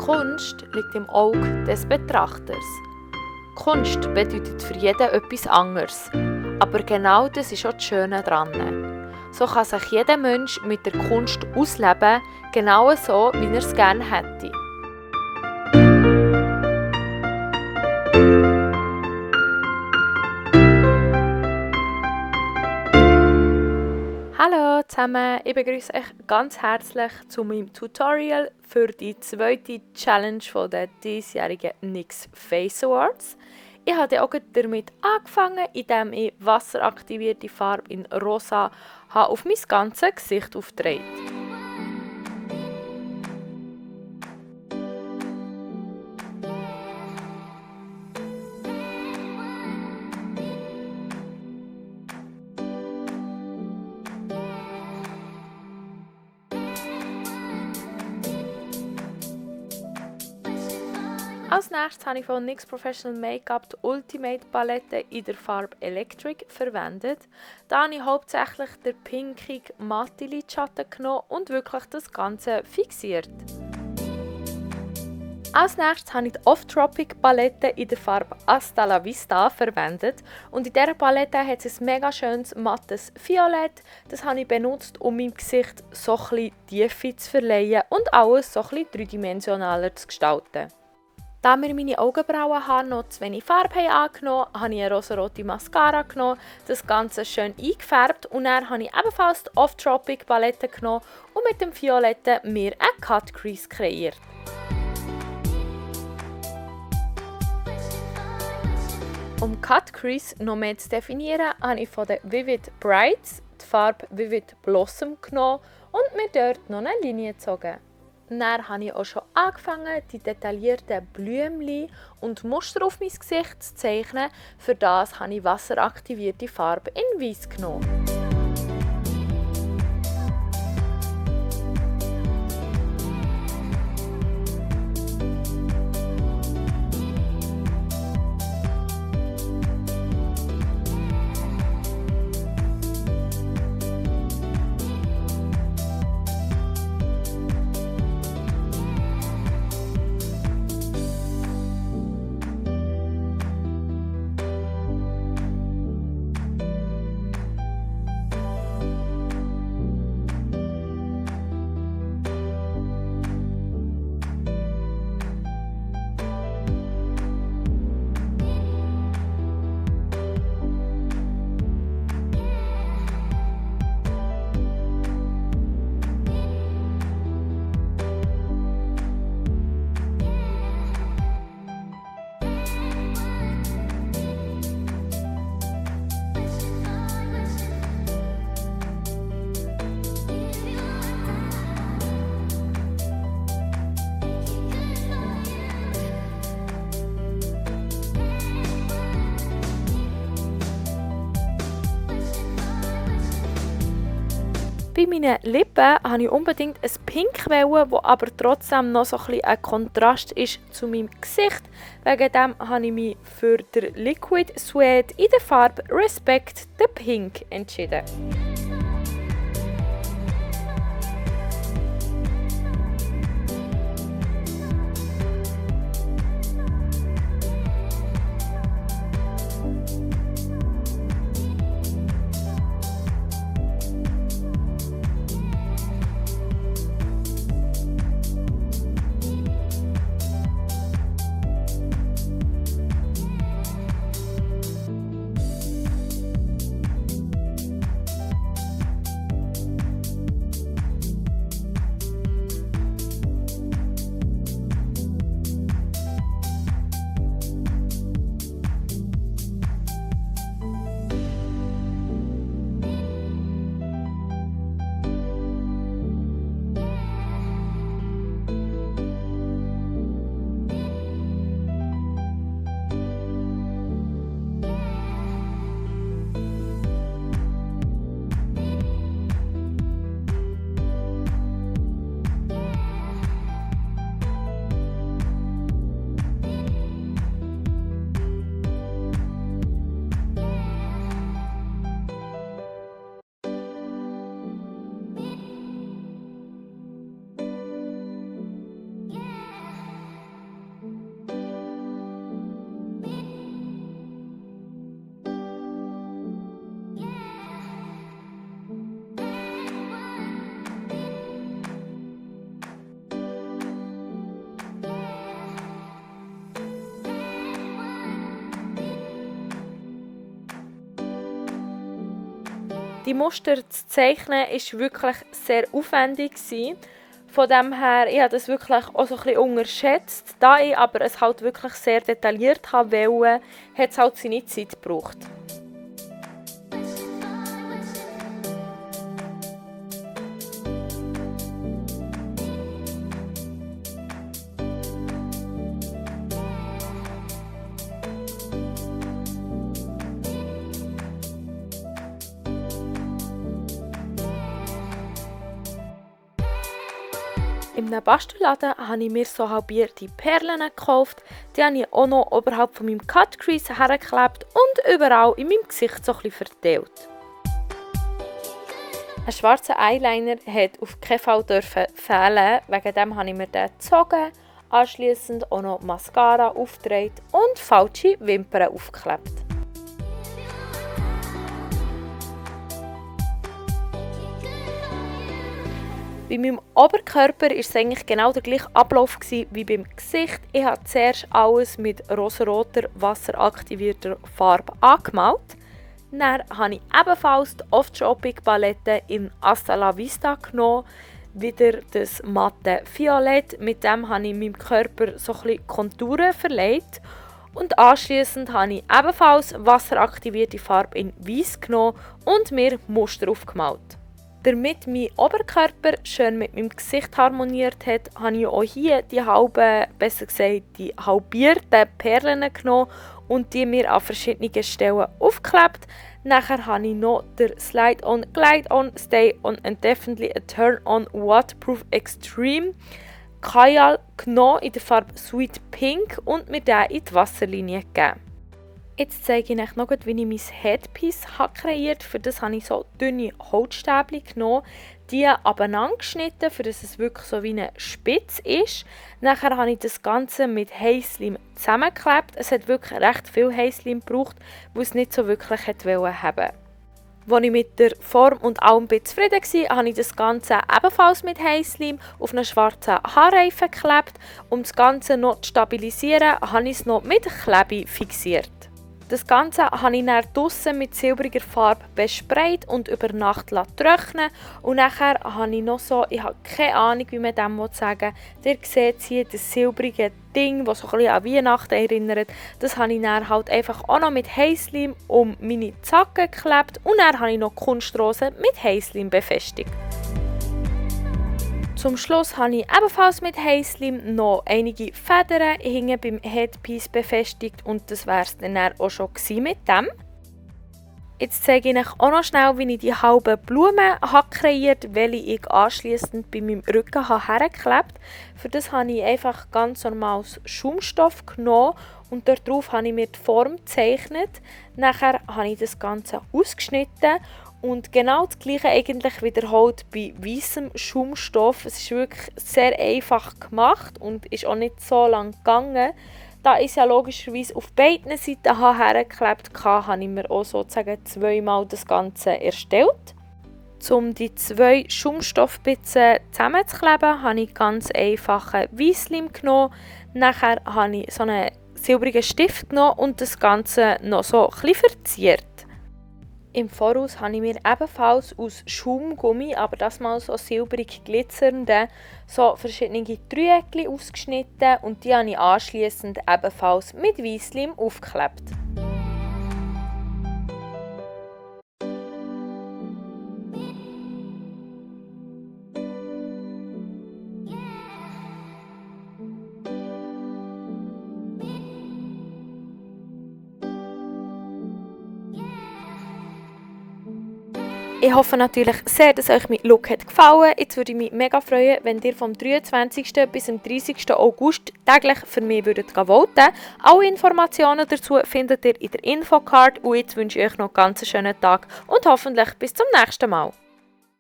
Kunst liegt im Auge des Betrachters. Kunst bedeutet für jeden etwas anderes. Aber genau das ist auch das Schöne daran. So kann sich jeder Mensch mit der Kunst ausleben, genau so, wie er es gerne hätte. Hallo zusammen, ich begrüße euch ganz herzlich zu meinem Tutorial für die zweite Challenge der diesjährigen NYX Face Awards. Ich habe auch damit angefangen, indem ich wasseraktivierte Farbe in Rosa auf mein ganzes Gesicht aufgetragen. Als nächstes habe ich von NYX Professional Make-up die Ultimate Palette in der Farbe Electric verwendet. Da habe ich hauptsächlich den pinkig matte Lidschatten genommen und wirklich das Ganze fixiert. Als nächstes habe ich die Off-Tropic Palette in der Farbe Hasta la Vista verwendet. Und in dieser Palette hat es ein mega schönes mattes Violett. Das habe ich benutzt, um meinem Gesicht so ein bisschen Tiefe zu verleihen und alles so ein bisschen dreidimensionaler zu gestalten. Da mir meine Augenbrauenhaare noch zu wenig Farbe angenommen haben, habe ich eine rosarote Mascara genommen, das Ganze schön eingefärbt und dann habe ich ebenfalls die Off-Tropic Palette genommen und mit dem Violetten mir eine Cut Crease kreiert. Um Cut Crease noch mehr zu definieren, habe ich von den Vivid Brights die Farbe Vivid Blossom genommen und mir dort noch eine Linie gezogen. Dann habe ich auch schon angefangen, die detaillierten Blümchen und Muster auf mein Gesicht zu zeichnen. Für das habe ich wasseraktivierte Farbe in Weiß genommen. Bei meinen Lippen wollte ich unbedingt ein Pink, das aber trotzdem noch so ein Kontrast ist zu meinem Gesicht. Wegen dem habe ich mich für den Liquid Suede in der Farbe Respect the Pink entschieden. Die Muster zu zeichnen war wirklich sehr aufwendig. Von dem her, ich habe das wirklich auch so ein bisschen unterschätzt. Da ich aber es halt wirklich sehr detailliert wollte, hat es halt seine Zeit gebraucht. In einem Bastelladen habe ich mir so halbierte Perlen gekauft. Die habe ich auch noch oberhalb von meinem Cut Crease hergeklebt und überall in meinem Gesicht so ein bisschen verteilt. Ein schwarzer Eyeliner hat auf keinen Fall fehlen. Wegen dem habe ich mir den gezogen, anschliessend auch noch Mascara aufgedreht und falsche Wimpern aufgeklebt. Bei meinem Oberkörper war es eigentlich genau der gleiche Ablauf wie beim Gesicht. Ich habe zuerst alles mit rosaroter, wasseraktivierter Farbe angemalt. Dann habe ich ebenfalls die Off-Tropic-Palette in Hasta la Vista genommen. Wieder das matte Violett. Mit dem habe ich meinem Körper so ein bisschen Konturen verleiht. Und anschliessend habe ich ebenfalls wasseraktivierte Farbe in Weiß genommen und mir Muster aufgemalt. Damit mein Oberkörper schön mit meinem Gesicht harmoniert hat, habe ich auch hier die halbierten Perlen genommen und die mir an verschiedenen Stellen aufgeklebt. Nachher habe ich noch den Slide On, Glide On, Stay On and Definitely a Turn On Waterproof Extreme Kajal genommen in der Farbe Sweet Pink und mir den in die Wasserlinie gegeben. Jetzt zeige ich euch noch, wie ich mein Headpiece kreiert habe. Für das habe ich so dünne Holzstäbchen genommen, die abeinander geschnitten, für dass es wirklich so wie eine Spitze ist. Nachher habe ich das Ganze mit Hairslime zusammengeklebt. Es hat wirklich recht viel Hairslime gebraucht, weil es nicht so wirklich haben wollte. Als ich mit der Form und allem zufrieden war, habe ich das Ganze ebenfalls mit Hairslime auf einen schwarzen Haarreifen geklebt. Um das Ganze noch zu stabilisieren, habe ich es noch mit Klebe fixiert. Das Ganze habe ich dann draussen mit silbriger Farbe besprayt und über Nacht trocknen. Und nachher habe ich noch so, ich habe keine Ahnung, wie man das sagen will. Ihr seht hier das silbrige Ding, das so ein bisschen an Weihnachten erinnert. Das habe ich dann halt einfach auch noch mit Hairslime um meine Zacken geklebt. Und dann habe ich noch Kunstrosen mit Hairslime befestigt. Zum Schluss habe ich ebenfalls mit Hairslime noch einige Federn hinten beim Headpiece befestigt und das wäre es dann auch schon mit dem. Jetzt zeige ich euch auch noch schnell, wie ich die halben Blumen kreiert habe, welche ich anschliessend bei meinem Rücken hergeklebt habe. Für das habe ich einfach ganz normales Schaumstoff genommen und darauf habe ich mir die Form gezeichnet. Nachher habe ich das Ganze ausgeschnitten. Und genau das Gleiche eigentlich wiederholt bei weißem Schaumstoff. Es ist wirklich sehr einfach gemacht und ist auch nicht so lang gegangen. Da ich es ja logischerweise auf beiden Seiten hergeklebt habe, habe ich mir auch sozusagen zweimal das Ganze erstellt. Um die zwei Schaumstoffbitzen zusammenzukleben, habe ich ganz einfachen Weissleim genommen. Nachher habe ich so einen silbrigen Stift genommen und das Ganze noch so ein bisschen verziert. Im Voraus habe ich mir ebenfalls aus Schaumgummi, aber das mal so silbrig glitzernde, so verschiedene Dreieckchen ausgeschnitten und die habe ich anschliessend ebenfalls mit Weissleim aufgeklebt. Ich hoffe natürlich sehr, dass euch mein Look hat gefallen. Jetzt würde ich mich mega freuen, wenn ihr vom 23. bis zum 30. August täglich für mich voten würdet. Alle Informationen dazu findet ihr in der Infocard. Und jetzt wünsche ich euch noch einen ganz schönen Tag und hoffentlich bis zum nächsten Mal.